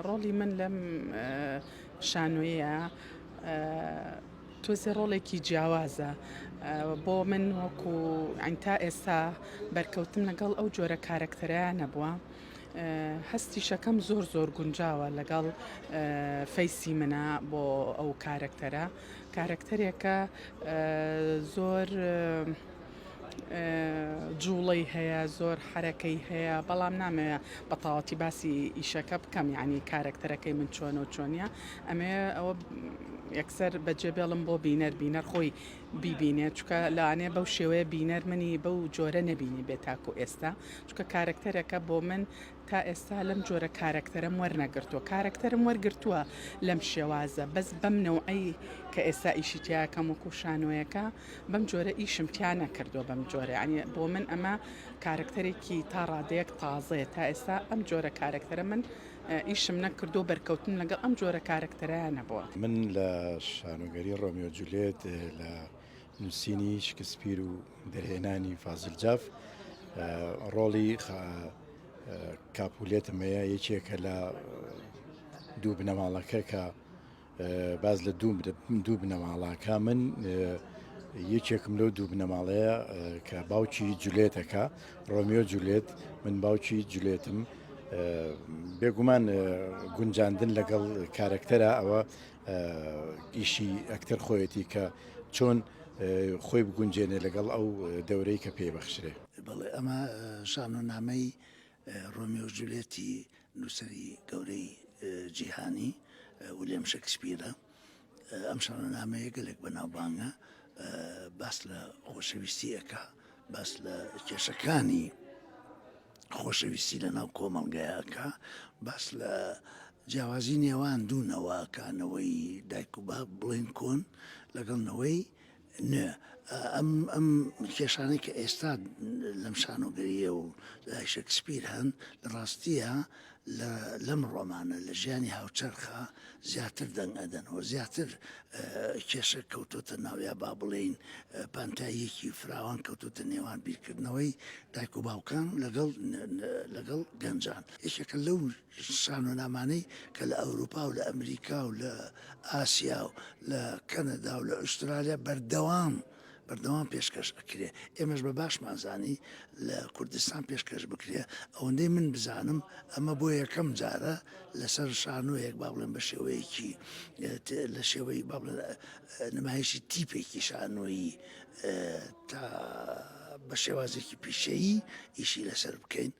ڕۆڵی من لەم شانۆیە تۆزێ ڕۆڵێکی جیاوازە بۆ من وەکو تا ئێستا بەرکەوتن لەگەڵ ئەو جۆرە کارەکتەرە نەبووە. هەستیشەکەم زۆر زۆر گونجاوە لەگەڵ فەیسی منە بۆ ئەو کارەکتەرە کارەکتەرێکە زۆر جوڵەی هەیە زۆر حەرەکەی هەیە بەڵام نامەوێ بە تەواوەتی باسی ئیشەکە بکەم یعنی کارەکتەرەکەی من چۆنە و چۆنیە ئەمێ ئەوە یەکسەر بەجێ بێڵم بۆ بینەر بینەر خۆی بیبینێت چکە لەوانەیە بەو شێوەیە بینەر منی بەو جۆرە نەبینی بێت تاکو ئێستا چکە کارەکتەرەکە بۆ من تا ئێستا لەم جۆرە کارەکتەرەم وەرنەگرتووە کارەکتەرم وەرگرتووە لەم شێوازە بەس بەم نەوعەی کە ئێستا ئیشی تیاکەم وەکو شانۆیەکە بەم جۆرە ئیشم تیا نەکردووە بەم جۆرە یعنی بۆ من ئەمە کارەکتەرێکی تا ڕادەیەک تازەیە تا ئێستا ئەم جۆرە کارەکتەرە من ئیشم نەکردو بەرکەوتن لەگەڵ ئەم جۆرە کارەکتەرە نەبووە. من لە شانۆگەری ڕۆمیۆ جولێت لە نووسینی شکسپیر و دەرهێنانی فازیل جاف ڕۆڵی کاپولێتم هەیە یەکێکە لە دوو بنەماڵەکە کە باز لە دوو بنەماڵاکە من یەکێکم لەو دوو بنەماڵەیە کە باوکی جولێتەکە ڕۆمیۆ جولێت من باوکی جولێتم بێگومان گونجاندن لەگەڵ کارەکتەرە ئەوە ئیشی ئەکتەر خۆیەتی کە چۆن خۆی بگونجێنێ لەگەڵ ئەو دەورەی کە پێی بەخشرێ. بەڵێ ئەمە شانۆنامەی ڕۆمیۆ و جولێتی نووسەری گەورەی جیهانی ولیەم شکسپیرە. ئەم شانۆنامەیە گەلێک بەناوبانگە باس لە خۆشەویستی ئەکا باس لە کێشەکانی خۆشەویستی لە ناو کۆمەڵگەیا ئەکا باس لە جیاوازی نێوان دوو نەوە ئەکا نەوەی دایک و باب بڵێن کۆن لەگەڵ نەوەی نوێ ئەم ئەم کێشانەی کە ئێستا لەم شانۆگەریە و لای شەکسپیر هەن لە ڕاستیە لەم ڕۆمانە لە ژیانی هاوچەرخا زیاتر دەنگ ئەدەنەوە زیاتر کێشە کەوتۆتە ناو یا با بڵێین پانتاییەکی فراوان کەوتۆتە نێوان بیرکردنەوەی دایک و باوکان لەگەڵ لەگەڵ گەنجان یەکێکە لەو شانۆنامانەی کە لە ئەوروپا و لە ئەمریکا و لە ئاسیا و لە کەنەدا و لە ئوسترالیا بەردەوام بەردەوام پێشکەش ئەکرێ ئێمەش بە باشمان زانی لە کوردستان پێشکەش بکرێ ئەوەندەی من بزانم ئەمە بۆ یەکەم جارە لەسەر شانۆیەک با بڵێم بە شێوەیەکی لە شێوەی با بڵێن نمایشی تیپێکی شانۆیی تا بە شێوازێکی پیشەیی ئیشی لەسەر بکەین.